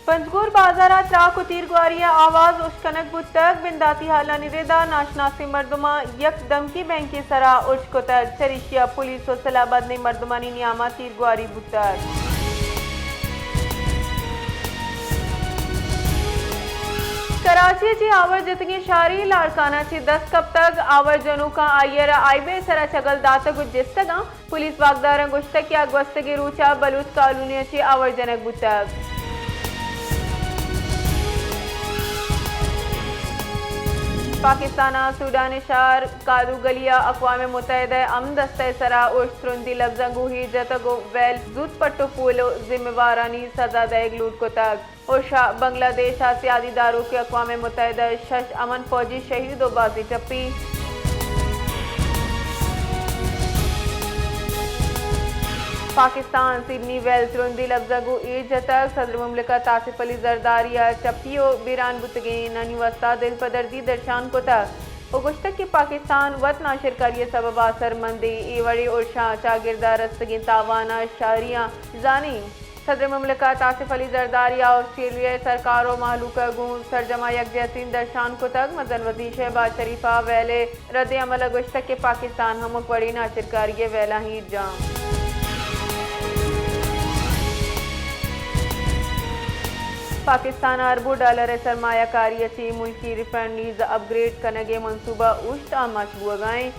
پنجگور بازار ءَ تراک ءُ تیرگواری ءِ آواز اشکنگ بوتگ۔ بنداتی ہالانی رد ءَ ناشناسیں مردماں یک دمکی بینکے سرا ارش کتگ، چریشی ءَ پولیس ءُ سلاہ بندیں مردمانی نیام ءَ تیرگواری بوتگ۔ کراچی ءَ چہ آور جتگیں شاری لاڑکانہ چہ دست کپتگ۔ آور جنوکاں آئی ءَ را ہائی وے ءِ سرا چگل داتگ ءُ جستگ اَنت۔ پولیس واکداراں گوشتگ کہ آ گوستگیں روچ ءَ بلوچ کالونی ءَ چہ آور جنگ بوتگ۔ پاکستان ءَ سوڈان ءِ شہر کادو گلی ءَ اقوام متحدہ ءِ امن دستہ ءِ سرا اوشت ترندی لبزاں گوں ایر جتگ ءُ ویل زوت پٹ ءُ پول ءُ ذمہ وارانی سزا دئیگ لوٹ کتگ۔ ارش ءَ بنگلہ دیش ءَ سیادی داروکیں اقوام متحدہ ءِ شش امن فوجی شہید ءُ بازیں ٹپی۔ پاکستان سڈنی ویل ترندی لبزاں گوں ایر جتگ۔ صدر مملکت آصف علی زرداری ءَ ٹپی ءُ بیران بوتگینانی واستا دلپدردی درشان کتگ ءُ گوشتگ کہ پاکستان وت ناشرکاری ءِ سبب ءَ سرمندیں اے وڑیں ارشاں چاگرد ءَ رستگیں تاوان ءَ شریاں زانیں۔ صدر مملکت آصف علی زرداری ءَ آسٹریلیا ءِ سرکار ءُ مہلوک ءَ گوں سرجم ءَ یکجہتی درشان کتگ۔ مزن وزیر شہباز شریف ءَ ویل ءِ رد عمل ءَ گوشتگ کہ پاکستان ہمک وڑیں ناشرکاری ءِ ویلاں ایر جاں۔ پاکستان ءَ اربوں ڈالر ءِ سرمایہ کاری ءَ چہ ملکی ریفائنریز اپ گریڈ کنگ ءِ منصوبہ اوشت آماچ بوگ ءَ اِنت۔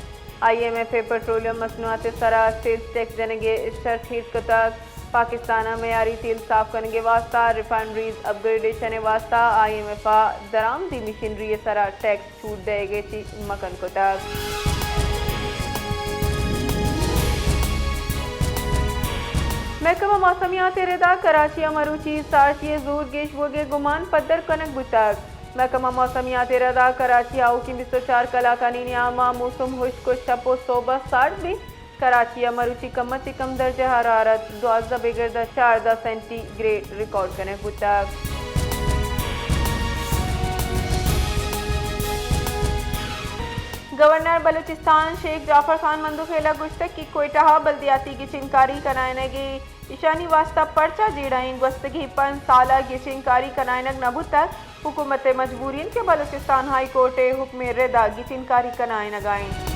آئی ایم ایف ءِ پٹرولیم مصنوعات ءِ سرا سیلز ٹیکس جنگ ءِ شرط ہیر کتگ۔ پاکستان ءَ معیاری تیل صاف کنگ ءِ واستہ ریفائنریز اپ گریڈیشن ءِ واستہ آئی ایم ایف ءَ درآمدی مشینری ءِ سرا ٹیکس چھوٹ دئیگ ءَ چہ مکن کتگ۔ محکمہ موسمیات ءِ رد ءَ کراچی ءَ مروچی سارتی ءِ زور گیش بوگ ءِ گمان پدر کنگ بوتگ۔ محکمہ موسمیات ءِ رد ءَ کراچی ءَ آؤکیں بیست ءُ چار کلاکانی نیام ءَ موسم ہشک ءُ شپ ءُ سہب ءَ سارت بیت۔ کراچی ءَ مروچی کم ءَ چہ کم درجہ حرارت دوازدہ بگر داں چاردہ سینٹی گریڈ ریکارڈ کنگ بوتگ۔ گورنر بلوچستان شیخ جعفر خان مندوخیل ءَ گوشتگ کہ کوئٹہ ءَ بلدیاتی گچینکاری کنائینگ ءِ ایشانی واستہ پرچا جیڑہ ایں؟ گوستگیں پنچ سال ءَ گچینکاری کنائینگ نہ بوتگ۔ حکومت ءِ مجبوری اِنت کہ بلوچستان ہائی کورٹ ءِ حکم ءِ رد ءَ گچینکاری کنائینگ ءَ اِنت۔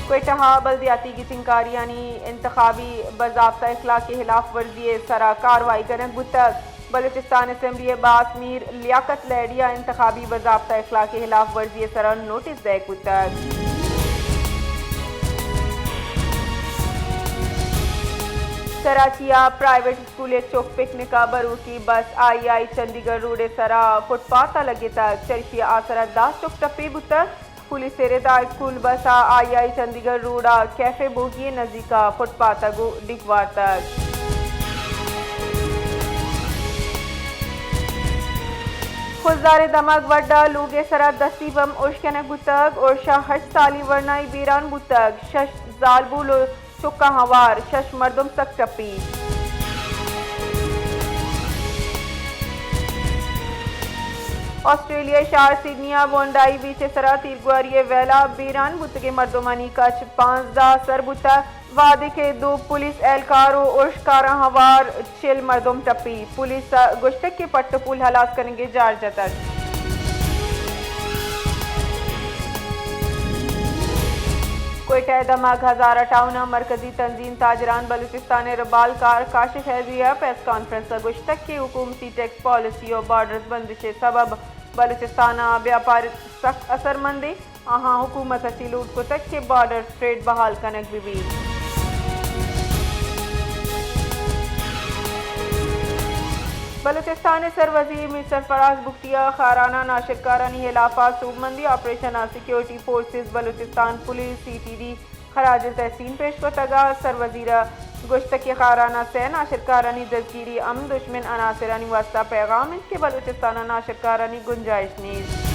کوئٹہ ءَ بلدیاتی گچینکاریانی انتخابی باضابطہ اخلاق ءِ ہلاف ورزی ءِ سرا کاروائی کنگ بوتگ۔ بلوچستان اسمبلی ءِ باسط میر لیاقت لہڑی ءَ انتخابی باضابطہ اخلاق ءِ ہلاف ورزی ءِ سرا نوٹس دئیگ بوتگ۔ کراچی ءَ پرائیویٹ اسکول ءِ چک پکنک ءَ بروکی بس آئی آئی چندی گڑھ روڈ ءِ سرا فٹ پاتھ ءَ لگتگ۔ چریشی ءَ آ سرا دہ چک ٹپی بوتگ۔ پولیس ءِ رد ءَ اسکول بس ءَ آئی آئی چندی گڑھ روڈ ءَ کیفے بوگی ءِ نزیک ءَ فٹ پاتھ ءَ گوں ڈیک وارتگ۔ خضدار ءِ دمگ وڈھ ءَ لوگ ءِ سرا دستی بمب اشکنگ بوتگ۔ ارش ءَ ہشت سالی ورنایے بیران بوتگ۔ شش زالبول ءُ چکاں ہوار شش مردم سک ٹپی۔ آسٹریلیا ءِ شہر سڈنی ءَ بونڈائی بیچ ءِ سرا تیرگواری ءِ ویل ءَ بیران بوتگیں مردمانی کچ پانزدہ سر بوتگ، وہدے کہ دو پولیس اہلکار ءُ ارشکاراں ہوار چل مردم ٹپی۔ پولیس ءَ گوشتگ کہ پٹ ءُ پول ہلاس کنگ ءِ جار جتگ۔ کوئٹہ ءِ دمگ ہزارہ ٹاؤن ءَ مرکزی تنظیم تاجران بلوچستان ءِ ربالکار کاشف حیدری ءَ پریس کانفرنس ءَ گوشتگ کہ حکومتی ٹیکس پالیسی ءُ بارڈرز بندش ءِ سبب بلوچستان ءَ بیاپار سک اثرمند اِنت۔ آہاں حکومت ءَ چہ لوٹ کتگ کہ بارڈر ٹریڈ بحال کنگ بہ بیت۔ بلوچستان ءِ سروزیر میر سرفراز بگٹی ءَ خاران ءَ ناشرکارانی ہلاف ءَ سوبمندی آپریشن ءَ security forces, Balochistan police, C T D خراج تحسین پیش کتگ ءُ سروزیر ءَ گوشتگ کہ خاران ءَ سئے ناشرکارانی دزگیری ہم دشمن عناصرانی واستہ پیغام اِنت کہ بلوچستان ءَ ناشرکارانی گنجائش نیست۔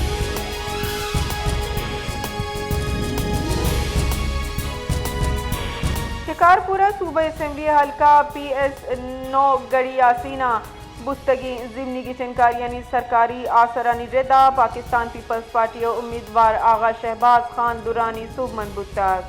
شکارپور ءَ صوبہ اسمبلی حلقہ پی ایس نو گڑھی یاسین ءَ بوتگیں ضمنی گچینکاریانی سرکاری آسرانی رد ءَ پاکستان پیپلز پارٹی ءِ امیدوار آغا شہباز خان درانی سوبمند بوتگ۔